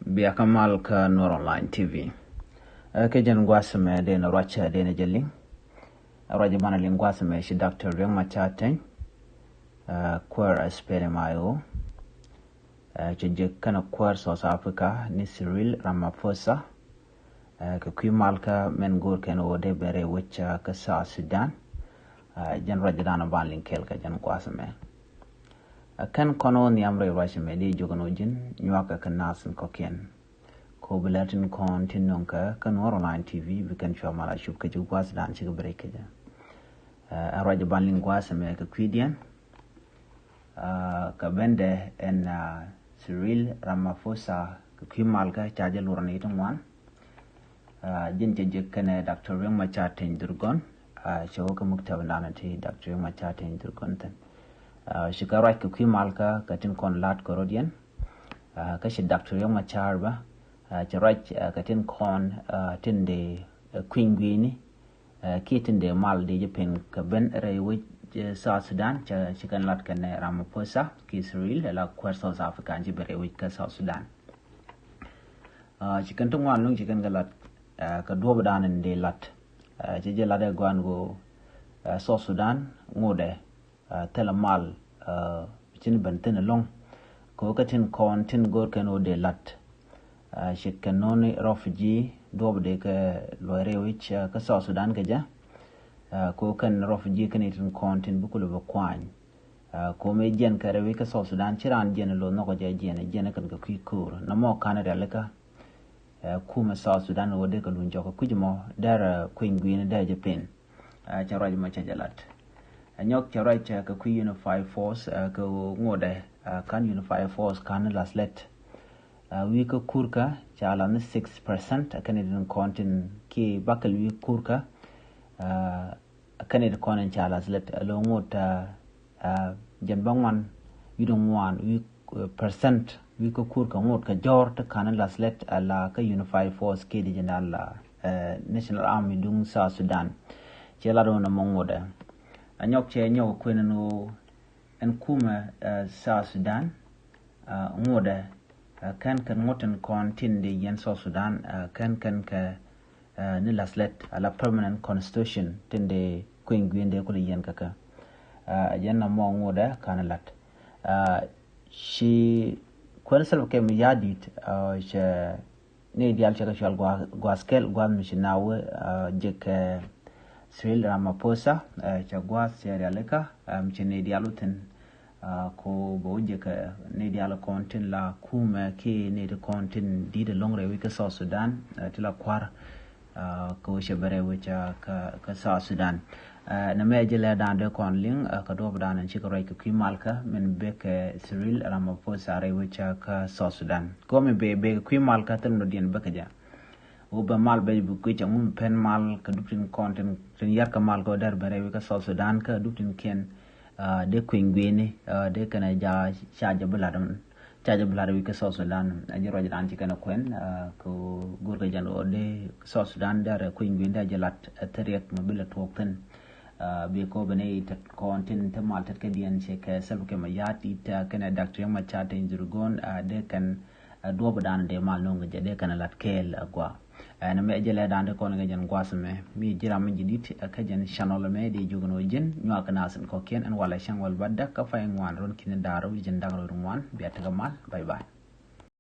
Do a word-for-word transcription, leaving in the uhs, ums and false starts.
Bia kä mal kä Nuɔr Online T V. Ɛ, kɛ jɛn gua̱a̱th mɛ dee ni ruac, dee ni jɛ liŋ. Ruac banɛ liŋ gua̱a̱th mɛ ci Doctor Riek Machar Teny, ɛ, kuäär S P L M I O, ɛ, cɛ jek kɛnɛ kuäär South Africa ni Cyril Ramaphosa, ɛ, kɛ kui̱ mal kä mɛn go̱o̱r kɛn ɣöö dee ben rɛy wec, ɛ, kä South Sudan. Ɛ, jɛn ruac dan ban liŋ kɛɛl kɛ jɛn gua̱a̱th mɛ. Ɛ, kɛn kɔn ɣöö nhiam rɛy ruac mɛ dee jok ɛn ɣöö ji̱n nyuak kɛ kɛ naath in kɔ̱kiɛn. Kɛ ɣöö bi lɛr tin kɔn tin nöŋ kɛ kä Nuɔr Online T V bi kɛn cua mal a cup kɛ ci gua̱a̱th dan cikɛ bi rɛy kɛ jɛ. Ɛ, ɛ ruac ban liŋ gua̱a̱th mɛ kɛ kui̱diɛn. Ɛ, kɛ bendɛ ɛn, ɛ, Cyril Ramaphosa kɛ kui̱ mal kä ca jɛ luɔr ni ti ŋuan. Ɛ, jɛn cɛ jek kɛnɛ Doctor Riek Machar Teny Dhurgon. Ɛ, cɛ wä kɛ muktab dan ti Doctor Riek Machar Teny Dhurgon thin. Ɛ, cikɛ ruac kɛ kui̱ mal kä kɛ tin kɔn lat kɛ rɔ̱diɛn. Ɛ, kä ci Doctor Riek Machar bä, ɛ, cɛ ruac, ɛ, kɛ tin kɔn, ɛ, tin dee, ɛ, kui̱ny gui̱ni, ɛ, kiɛ tin dee mal dee jɛ pen kɛ ben rɛy wec, ɛ, South Sudan, cɛ ci kɛn lat kɛnɛ Ramaphosa kiɛ Cyril, ɛ la kuäär South Africa ci ben rɛy wec kä South Sudan. Ɛ, ci kɛn ti ŋuan luŋ ci kɛn kɛ lat, ɛ, kɛ duɔ̱ɔ̱p dan in dee lat. Ɛ, ci jɛ lat ɛ guan ɣöö, ɛ, South Sudan ŋotdɛ, ɛ, thilɛ mal, ɛ, cin ben thin ɛlɔ̱ŋ. Kɛ ɣöö kä tin kɔn tin go̱o̱r kɛn ɣöö dee lat. Ɛ, ci kɛn nööni refugee duɔ̱ɔ̱p dee kɛ luɔc rɛy wec, ɛ, kä South Sudan kɛ jɛ. Ɛ, kɛ ɣöö kɛn refugee kɛn tin kɔn tin bi kulɛ bi kuany. Ɛ, kɛ ɣöö mëë jiɛn kɛ rɛy wec kä South Sudan ci raan jiɛn lo̱ nhɔkɔ jɛ jiɛn, jiɛn kɛn kɛ kui̱ ko̱o̱r. Namɔ ka̱n rialikä, ɛ, kumɛ South Sudan ɣöö dee kɛ luny jɔk kɛ kui̱c mɔ derɛ, ɛ, kui̱ny gui̱ni derɛ jɛ pen. Ɛ, cɛ ruac mɔ cɛ jɛ lat. Ɛ, nyɔk cɛ ruac, ɛ, kɛ kui̱ Unified Force, ɛ, kɛ ŋotdɛ, ɛ, ka̱n Unified Force ka̱n lath lät. Ɛ, wi̱i̱ kä kurkä ca lath ni six percent, ɛ, kɛn itin kɔn tin kiɛ bakɛl wi̱i̱ kurkä, ɛ, kɛn itin kɔn in ca lath lät, ɛ, lo̱ ŋot, ɛ, ɛ, jɛn bä ŋuan wi̱i̱ di ŋuan wi̱i̱, ɛ, percent wi̱i̱ kä kurkä ŋot kɛ jɔ̱ɔ̱r ti ka̱n lath lät, ɛ, la kä Unified Force kiɛ di jɛn dan la, ɛ, National Army duŋ South Sudan. Cɛ lat ɣöö nɔmɔ ŋotdɛ. Ɛ, nyɔk cɛ nyɔk kuën ɛn ɣöö ɛn kumɛ, ɛ, South Sudan, ɛ, ŋotdɛ, ɛ, kɛn kɛn ŋot tin kɔn tin dee yɛn South Sudan, ɛ, kɛn kɛn kɛ, ɛ, ni lath lät ala permanent constitution tin dee kui̱ny gui̱n dee kulɛ yɛn kɛ kɛ. Ɛ, jɛn nɔmɔ ŋotdɛ ka̱n lat. Ɛ, ci kuɛn Salva Kiir Mayardit, ɛ, cɛ ni diaal cɛ kɛ cual gua̱a̱th kɛl gua̱a̱th mi ci na wee, ɛ, jek kɛ Cyril Ramaphosa, ɛ, cɛ gua̱a̱th cɛ rialikä, ɛ, mi ci ni diaal wä thin, ɛ, ko bɛ wä jek kɛ ni diaal kɔn tin la kumɛ kiɛ ni ti kɔn tin di̱t ɛlɔ̱ŋ rɛy wec kä South Sudan, ɛ, ti la kua̱r, ɛ, kɛ wä cɛ bɛ rɛy wec kä, kä South Sudan. Ɛ, nɛ mɛ jɛ lɛ dan dee kɔn liŋ, ɛ, kɛ duɔp dan ɛn cikɛ ruac kɛ kui̱ mal kä min bek kɛ Cyril Ramaphosa rɛy wec kä South Sudan. Kɔmi bee, bee kɛ kui̱ mal kä thil nɔ diɛn bek kɛ jɛ. Wä bɛ mal bɛ bi kui̱ cɛ ŋun pen mal kɛ dup tin kɔn tin, tin yar kɛ mal kɛ wä der bɛ rɛy wec kä South Sudan kä dup tin kiɛn, ɛ, dee kui̱ny gui̱ni, ɛ, dee kɛn ɛ ja ca jɛ bi lat. Ca jɛ bi lat wi̱i̱ kä South Sudan, ɛ, jɛ ruac dan ci kɛn ɛ kuɛn, ɛ, kɛ go̱r kɛ jɛn ɣöö dee South Sudan derɛ kui̱ny gui̱n dee jɛ lat, ɛ, thil riɛk mi bi lɛ tuɔɔk thi̱n. Ɛ, bi kɔ bɛ ni tet kɔn tin te mal tet kɛ diɛn cɛ kɛ Salva Kiir Mayardit, ɛ, kɛnɛ Doctor Riek Machar Teny Dhurgon, ɛ, dee kɛn, ɛ, duɔp dan dee mal no̱o̱ŋ kɛ jɛ dee kɛn ɛ lat kɛɛl, ɛ, gua. Ɛn mɛ jɛ lɛ dan ti kɔn kɛ jɛn gua̱th mɛ. Mi ji̱ ram mi ji̱ di̱t, ɛ, kä jɛn channel mɛ di jukɛ nɔ ji̱n nyuak kɛ nath in kɔ̱kiɛn ɛn walɛ cäŋ wal batdä kä pay ŋuan run ki̱n da̱r wi̱c ji̱n da̱ŋ run ŋuan. Bia tekɛ mal. Bye bye.